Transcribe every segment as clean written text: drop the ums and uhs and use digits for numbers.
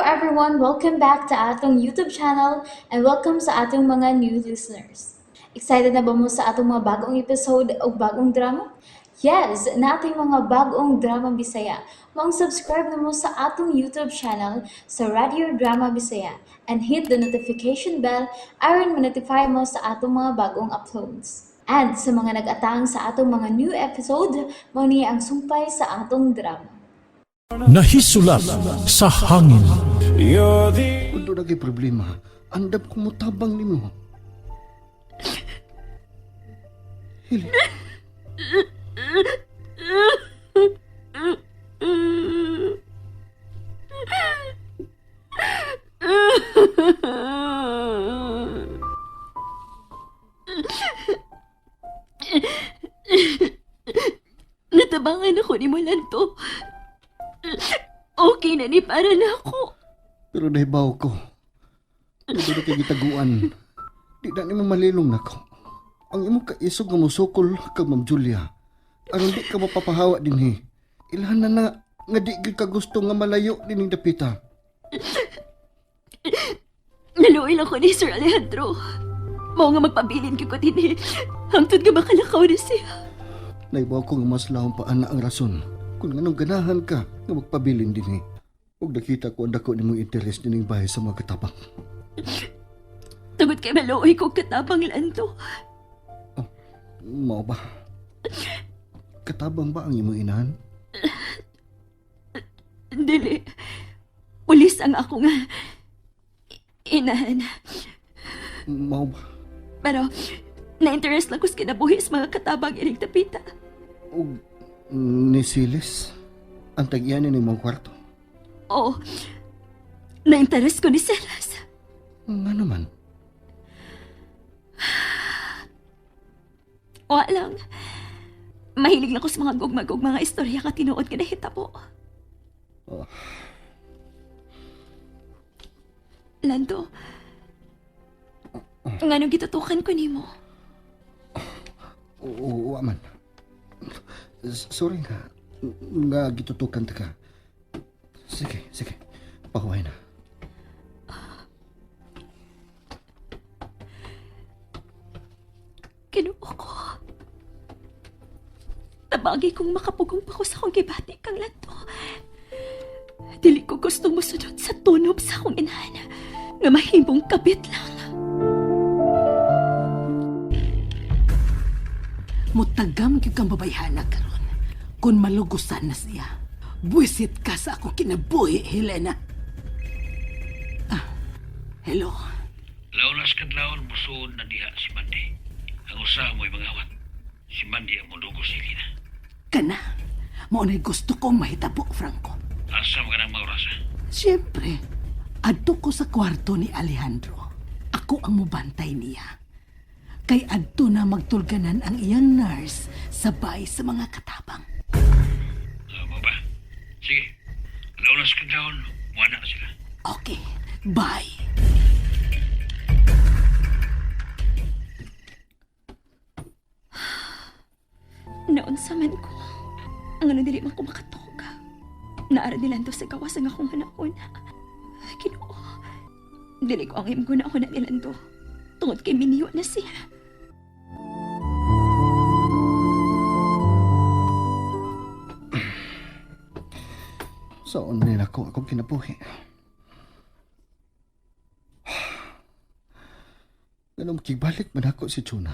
everyone! Welcome back to atong YouTube channel and welcome sa atong mga new listeners. Excited na ba mo sa atong mga bagong episode o bagong drama? Yes, nating mga bagong drama Bisaya. Maong subscribe na mo sa atong YouTube channel sa Radio Drama Bisaya and hit the notification bell aron ma-notify mo sa atong mga bagong uploads. And sa mga nag-atang sa atong mga new episode, mao ni ang sumpay sa atong drama. Nahisulat sa hangin. Kung doon naging problema, andam kong mutabang nimo. Hili. Natabangan ako ni Molanto. Okay na ni para na ako. Pero nahibaw ko. Kung doon kay gitaguan, di na nimo malilong nako. Ang imong kaisog nga mosukol kag Ma'am Julia, aron di ka mapapahawa dinhi. Ilhan na na nga di gyud ka gusto nga malayo dining dapita. Naluoy lang ko ni Sir Alejandro. Mao nga magpabilin gyud ko dinhi. Hangtod nga makalakaw na siya. Naibaw ko nga mas lahong pa ana ang rason kung nganong ganahan ka nga magpabilin dinhi. Ug nakita ko ang dako nimong interes dining bahay sa mga katabang. Tungod kay maluoy ko katabang Lando. Mao ba? Katabang ba ang imong inahan? Dili. Pulis ang ako nga inahan. Mao ba? Pero na-interest lang ko sa kinabuhi sa mga katabang ining tapita. Ug ni Silis ang tag-iyan ni imong kwarto. Oo. Na-interest ko ni Silas. Nga naman. Wa lang. Mahilig lang ko sa mga gugmagug mga istorya nga tinuod nga nahitabo. Oh. Lando, nganong gitutukan ko nimo? Oo, wa man. Sorry nga. Nga gitutukan ta ka. Sige, sige. Pahuway na. Kinuo ko. Tabagi kong makapugong pa ko sa akong gibati kang Lando. Dili ko gustong musunod sa tunob sa akong inahan nga mahimong kabit lang. Mutagam gyud kang babayhana karon. Kung malugusan na siya. Buisit ka sa akong kinabuhi, Helena. Ah, hello. Laulas kadlawon musuod na diha si Mandy. Ang usa mo'y mangawat. Si Mandy ang mudugos si Lina. Kana, mao na'y gusto kong mahitabo, Franco. Asa mo ka ng maurasa? Siyempre, adto ko sa kwarto ni Alejandro. Ako ang mubantay niya. Kay adto na magtulganan ang iyang nurse sabay sa mga katabang. Mo ba? Sige. Laulas kadlawon, wala na sila. Okay, bye. Naunsa man ko. Ang ano dili man ko makatok. Naara ni Lando sa gawas ang akong hanauna. Ginoo. Dili ko ang imong huna ni Lando. Tungod kay miniyo na siya. Saan man nila ko akong kinabuhi. Ganun makigbalik man ako si Chuna.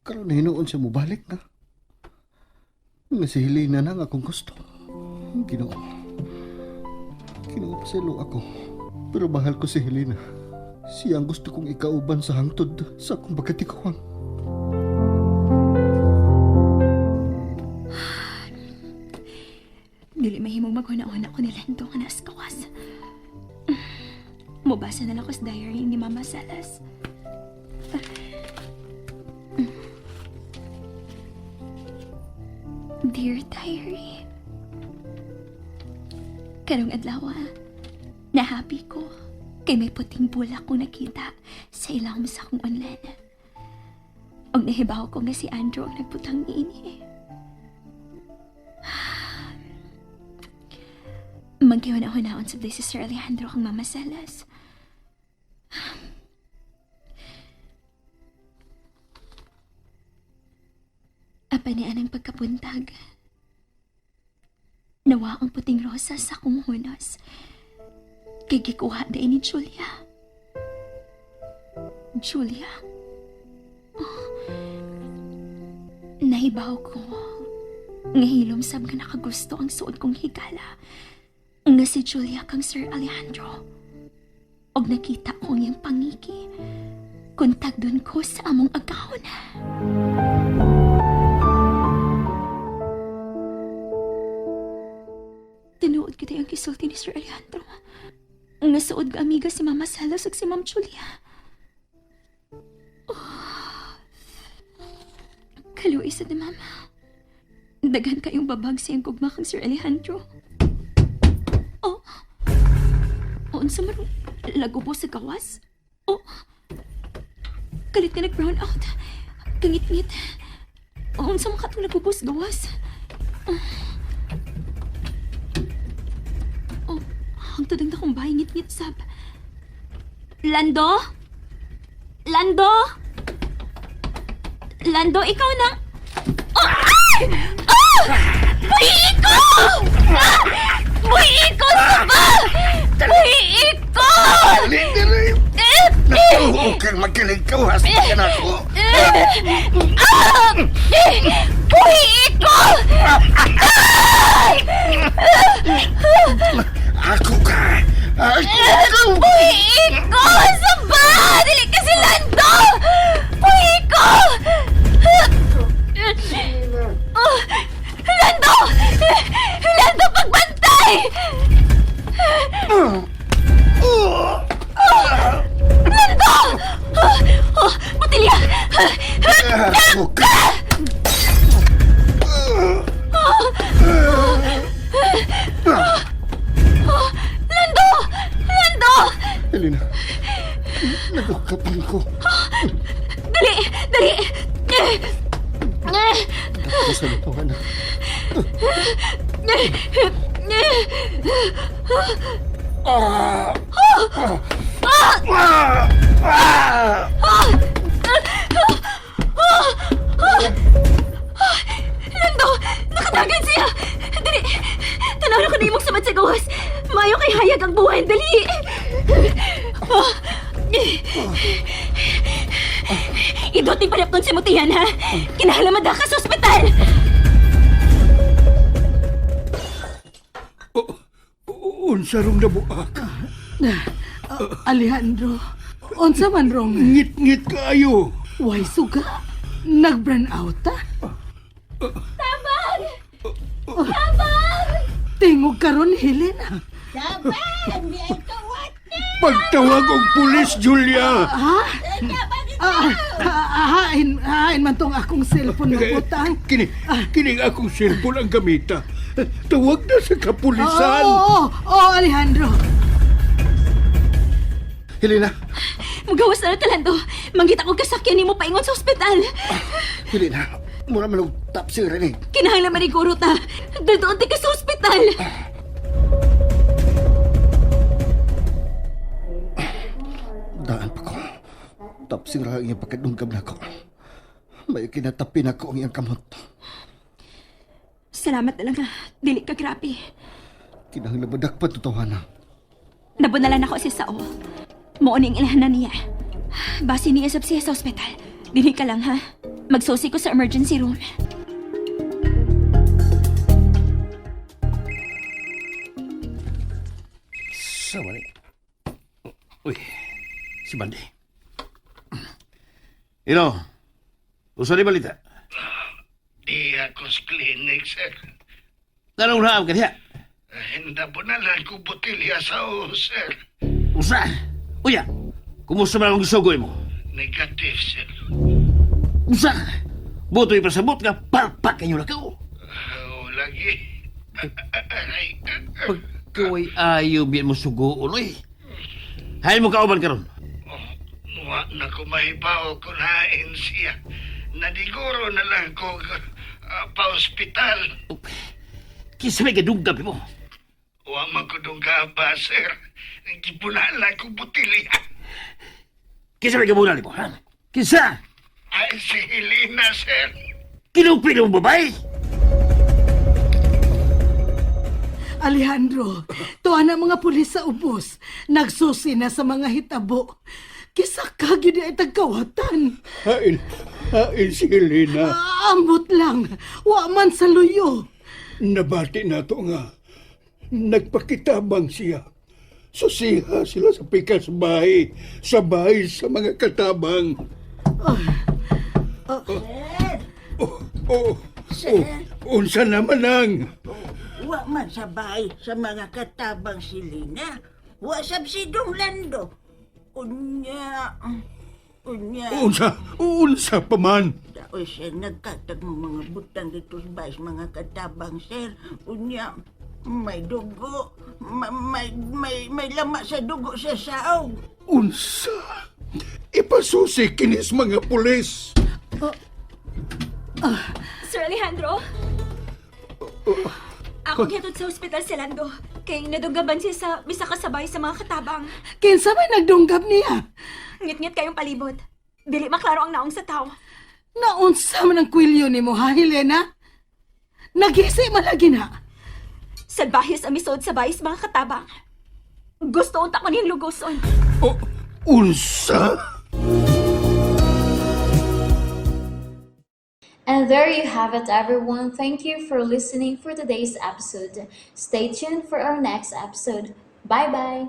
Karon hinuon siya mubalik na. Nga si Helena na nga akong gusto. Ginoo. Ginoo paselo ako. Pero mahal ko si Helena. Siya ang gusto kong ikauban sa hangtod sa akong pagkatikuan. Dili mahimong maghuna-huna ko ni Lando nga nasa kawas. Mubasa na lang ko sa diary ni Mama Salas. Dear Diary, Karong adlaw, na-happy ko kay may puting bulak kong nakita sa ilawom sa akong online. Og nahibaw ko nga si Andrew ang nagbutang niini. Magkihuna-hunaon sa si Sir Alejandro kang Mama Salas. Apa ni anang pagkapuntag. Nawa ang puting rosa sa akong hunos. Kay gikuha day ni Julia. Julia? Oh. Nahibaw ko. Ngahilom sab nga nakagusto ang suod kong higala. Nga si Julia kang Sir Alejandro. Og nakita ko ang iyang pangiki. Kontag dun ko sa among agahon. Tinuod kita ang kisulti ni Sir Alejandro. Nga suod nga amiga si Mama Salas ug si Ma'am Julia. Oh. Kaluoy sa ni Mama. Daghan kayong babag sa iyang gugma kang Sir Alejandro. Oh. Unsa man lagubo sa gawas? Oh. Kalit ka nag-brown out. Kangit-ngit. Unsa man katong lagubo sa gawas? Oh, hangtod ang dakong bahay ngit-ngit sab. Lando? Lando? Lando, ikaw na? Oh, ay! Ah! Buhiiko! Ah! Buhiiko sa ba? Buhiiko! Dili! Natuo kang magaling ka, hasta ka na ako. Ah! Buhiiko! Ako ka! Ako ka! Buhiiko! Sa ba? Dili ka si Lando! Buhiiko! Oh, Lando! Lando, pagbantay! Lando! Oh, botilya! Ako ka! Lando! Lando! Elena, nagkakapan ko. Dali! Dali! Ako sa ito, anak. Lando! Nakadagan siya! Dali! Tanaw na ko na imong samad sa gawas! Mayo kay hayag ang buwan! Dali! Idoting panapton si Mutihan, ha? Kinahalamad ka sa ospital! Unsa rong nabuak? Alejandro, unsa man rong Ngit-ngit kaayo. way suga? Nag-burn out ta? Tabang! Tabang! Tingog karon Helena. Pagtawag og pulis, Julia. Ah, ah, hain, hain man tong akong cellphone na butang. Kini, kining akong cellphone ang gamita. Tawag na sa kapulisan. Oo, oo, oo, Alejandro. Helena, Mugawas na na Lando! Manggita ko kasakyan nimo paingon sa ospital! Helena, mura man og top si Rene. Kinahanglan maniguro ta! Doon ka sa ospital! Daan pa ko. Top si ang iyang pagkadunggab na ako. May kinatapin ako ang iyang kamot. Salamat na lang ha. Dili ka grabe. Kinahanglan ba dakpat tutawana? Nabunalan ako si Sao. Mao ning ilhanan niya. Base niya sab siya sa ospital. Dili ka lang ha. Magsusi ko sa emergency room. Sa wala. Uy, si Bandi. Ino, usa ni balita. Di ako sa clinic, sir. Anong naam ka diha? Hinda po na lang ko botilya sa o, sir. Usa? Uya, kumusta man ang gisugoy mo? Negative, sir. Usa? Butoy pasabot nga, palpak kayo na kao. Oo, lagi. Aray. Pagkaway ayaw biyan mo sugoon, uy. Hain mo kauban karon. Oh, wa na ko mahibaw kung hain siya. Nadiguro na lang ko pa-ospital. Kisa may gadugab mo. Wa man ko dungga pa, sir. Gipunaan lang ko butilya. Kinsa may gabunal mo, ha? Kinsa? Ay, si Helena, sir. Kinupil mo babae? Alejandro, tuwa na mga pulis sa ubos. Nagsusi na sa mga hitabo. Kisa ka gyud ay tagkawatan. Hain, hain si Helena. Ah, ambot lang. Wa man sa luyo. Nabati na to nga. Nagpakitabang siya. Susiha sila sa pikas bahay, sa bahay sa mga katabang. Oh, oh, oh, unsa naman ang? Wa man sa bahay sa mga katabang silina. Wa sab si Dong Lando. Unya, unya. Unsa, unsa pa man? Oy, sir, nagkatag mo mga butang dito sa bahay sa mga katabang, sir. Unya, may dugo. May lama sa dugo sa saog. Unsa? Ipasusi kinis mga pulis. Sir Alejandro? Ako gihatod sa ospital si Lando. Kay nadunggaban siya sa bisa kasabay sa mga katabang. Kinsa may nagdunggab niya? Ngit-ngit kayong palibot. Dili maklaro ang naong sa tao. Naunsa man ang kwilyo nimo ha, Helena? Nagisi man lagi na. Salbahis ang misod sa bayis mga katabang. Gusto unta ko niyang lugoson. Oh, unsa? And there you have it, everyone. Thank you for listening for today's episode. Stay tuned for our next episode. Bye bye.